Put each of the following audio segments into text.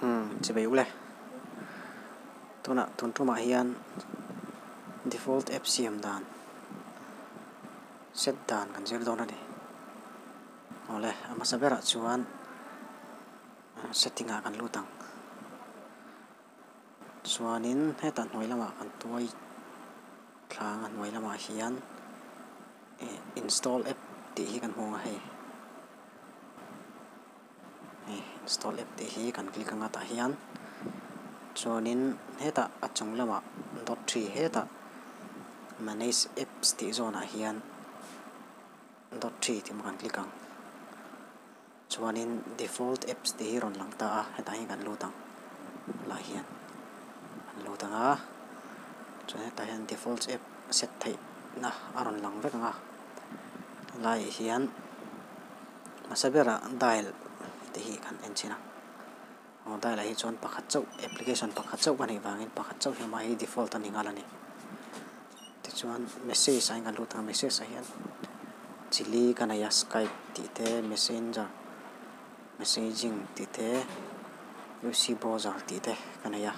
Umm chivei ule tunah tun tumah hian default app siam dan set dan kan zir dawn a ni awle a hmasa berah chuan setting ah kan lut ang chuanin hetah hnuai lamah kan tuai thlang a hnuai lamah hian ih install app tih hi kan hmu ang a hei. Hei install app tih hi kan click anga tah hian chuanin hetah a chung lamah dot three hetah manage apps tih zawnah hian dot three tih kan click ang chuanin default apps tih hi rawn lang ta a hetah hian kan lut ang helaiah hian kan lut ang a chuan hetah hian default app set theihna a rawn lang vek ang a helaiah hian. Hmasa berah dial te hi kan en chhin a, aw dial ah hi chuan pakhat chauh application pakhat chauh ka neih vangin pakhat chauh hi amah hi default a ni nghal a ni. Tichuan message ah hian kan lut ang a, message ah hian chili ka nei a skype tih te messenger messaging tih te U C browser tih te ka nei a,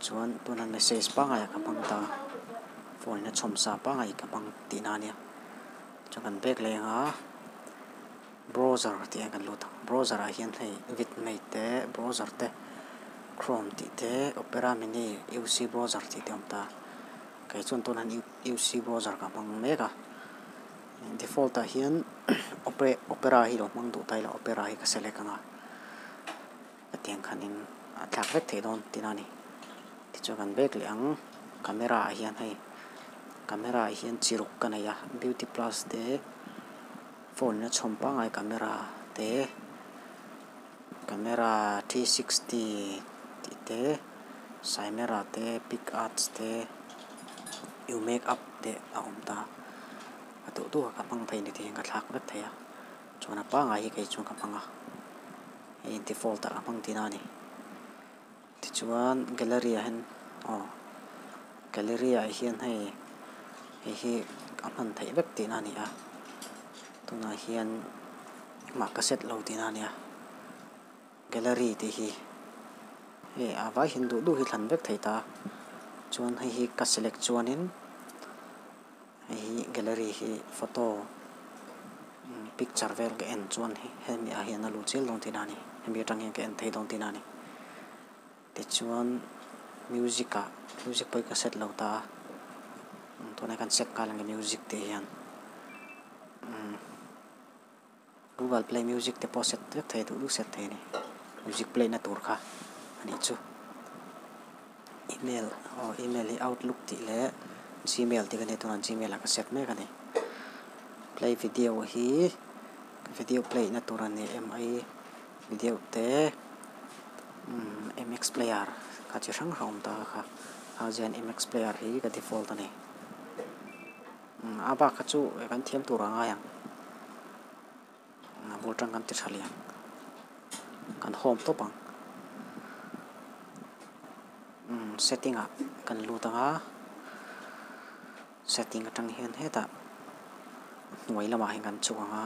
chuan tuna message pangngai ah ka hmang ta a, phone in a chhawm sa pangngai ka hmang tihna a nia. Chuan kan bag leh anga browser tih ah kan lut ang browser ah hian hei vidmate te browser te chrome tih te opera mini U C browser tih te a awm ta kei chuan tunah hian U C browser ka hmang mek a default ah hian opera hi lo hmang duh ta ila opera hi ka select ang a hetiang khanin a thlak vek theih dawn tihna a ni tichuan kan bag leh ang camera ah hian hei camera ah hian chi ruk ka nei a beauty plus te phone in a chhawm pangngai camera te camera 360 tih te camera te pic arts te u make up te a awm ta a duh duh a ka hmang thei ni te hian ka thlak vek thei a chuan a pangngai hi kei chuan ka hmang a. Hei default ah ka hmang tihna a ni tichuan gallery ah hian aw gallery ah hian hei hei hi a hman theih vek tihna a ni a tunah hian engmah ka set lo tihna a nia gallery tih hi hei a vai hian duh duh hi thlan vek thei ta chuan hei hi ka select chuanin. Hei hi gallery hi photo picture vel ka en chuan hemi ah hian a luh chial dawn tihna a ni hemi atang hian ka en thei dawn tihna a ni tichuan music ah music pawh hi ka set lo ta a tunah hian kan set nghal ang e music tih hian umm google play music te pawh set vek thei duh duh set thei a ni music play na tur kha a nih chu. Email aw email hi outlook tih leh gmail tih ka nei tunah gmail ah ka set mek a ni play video hi video play na tur a ni mi video te umm mx player kha chi hrang hrang a awm ta kha a zian mx player hi ka default a ni umm a bak kha chu kan thiam tur a ngai ang. A bul tang kan ti tha lian kan home tawp ang umm setting ah kan lut ang a setting atang hian hetah hnuai lamah hian kan chhuk ang a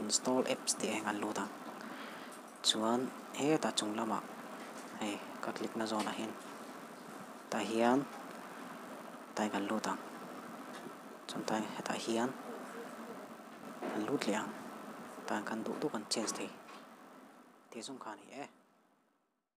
install apps tih ah hian kan lut ang chuan hetah chung lamah hei ka click na zawnah hian tah hian tah hian kan lut ang chuan tah hetah hian. Kan lut leh ang tan kan duh duh kan change thei tih zawng kha a ni e.